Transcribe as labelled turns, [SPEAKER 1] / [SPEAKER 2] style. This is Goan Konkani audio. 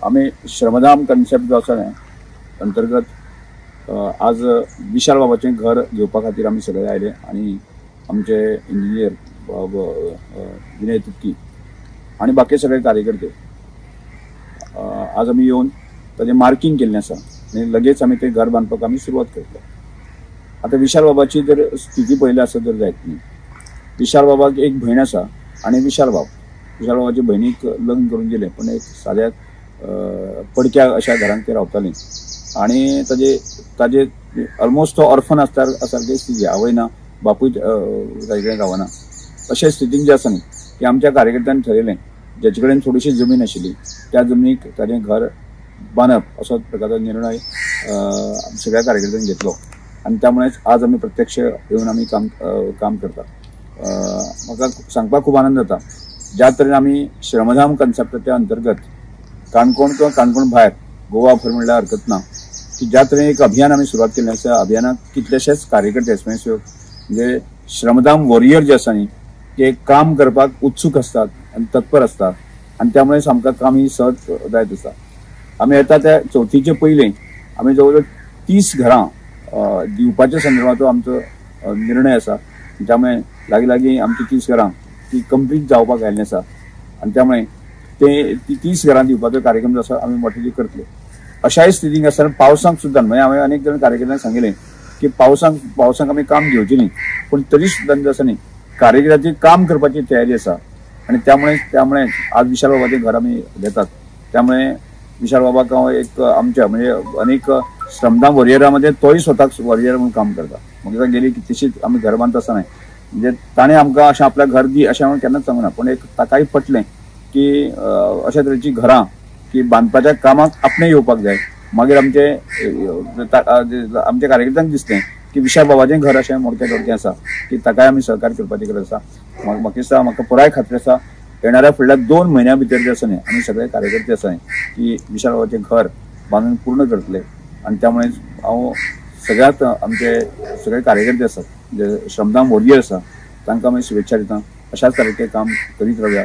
[SPEAKER 1] आमी श्रमधाम कन्सेप्ट जो आसा अंतर्गत आज विशाल बाबाचें घर घेवपा खातीर आमी सगळे आयले आनी आमचे इंजिनियर बाब विनय तुपकी आनी बाकी सगळे कार्यकर्ते आज आमी येवन ताजें मार्किंग केल्लें आसा आनी लगेच आमी तें घर बांदपाक आमी सुरवात करतले. आतां विशाल बाबाची जर स्थिती पळयली आसत जर जायत न्ही, विशाल बाबाक एक भयण आसा आनी विशाल बाब विशाल बाबाचे भयणीक लग्न करून दिलें, पण एक साद्या पडक्या अशा घरांत ते रावतालीं आनी ताजे ताजे ऑलमोस्ट तो ऑर्फन आसता सारकी स्थिती, आवय ना बापूय ताजे कडेन रावना अशे स्थितीन जे आसा न्ही की आमच्या कार्यकर्त्यांनी ठरयलें ज्याचे कडेन थोडीशी जमीन आशिल्ली त्या जमनीक ताजें घर बांदप असो प्रकारचो निर्णय सगळ्या कार्यकर्त्यांनी घेतलो आनी त्यामुळेच आज आमी प्रत्यक्ष येवन आमी काम काम करता. म्हाका सांगपाक खूब आनंद जाता ज्या तरेन आमी श्रमधाम कन्सेप्टाच्या अंतर्गत काणकोण किंवा काणकोण भायर गोवा भर म्हणल्यार हरकत ना की ज्या तरेन एक अभियान आमी सुरवात केल्लें आसा, अभियानाक कितलेशेच कार्यकर्ते स्वयंसेवक म्हणजे श्रमधाम वॉरियर जे आसा न्ही ते काम करपाक उत्सूक आसतात आनी तत्पर आसतात आनी त्यामुळेच आमकां काम ही सहज जायत आसा. आमी येता त्या चवथीचे पयलीं आमी जवळ जवळ 30 घरां दिवपाच्या संदर्भाचो आमचो निर्णय आसा, त्यामुळे लागीं लागीं आमची 30 घरां ती कंप्लीट जावपाक आयिल्लीं आसा आनी त्यामुळे ते ती 30 घरां दिवपाचो कार्यक्रम जो आसा आमी मोठे करतले. अशाय स्थितीक आसतना पावसांक सुद्दां म्हणजे हांवें अनेक जाण कार्यकर्त्यांक सांगिल्लें की पावसांक आमी काम घेवचें न्ही, पूण तरी सुद्दां जें आसा न्ही कार्यकर्त्यांची काम करपाची तयारी आसा आनी त्यामुळे आज विशाल बाबाचें घर आमी घेतात. त्यामुळे विशाल बाबाक हांव एक आमच्या म्हणजे अनेक श्रमदान वॉरियरा मध्ये तोय स्वताक वॉरियर म्हणून काम करता. मागीर गेली कितलीशीच आमी घर बांदता आसतना म्हणजे ताणें आमकां अशें आपल्या घर दी अशें हांवें केन्नाच सांगूना, पूण एक ताकाय पटलें की अशा तरेची घरां की बांदपाच्या कामाक आपणें येवपाक जाय. मागीर आमचे आमच्या कार्यकर्त्यांक दिसलें की विशाल बाबाचें घर अशें मोडकें टोडकें आसा की ताकाय आमी सहकार्य करपाची गरज आसा. म्हाका दिसता म्हाका पुराय खात्री आसा येणाऱ्या फुडल्या 2 म्हयन्या भितर जे आसा न्ही आमी सगळे कार्यकर्ते आसा न्ही की विशाल बाबाचें घर बांदून पूर्ण करतले आनी त्यामुळे हांव सगळ्यात आमचे सगळे कार्यकर्ते आसात जे श्रमदान वॉरियर आसा तांकां आमी शुभेच्छा दिता. अशाच तरेचें काम करीत रावया.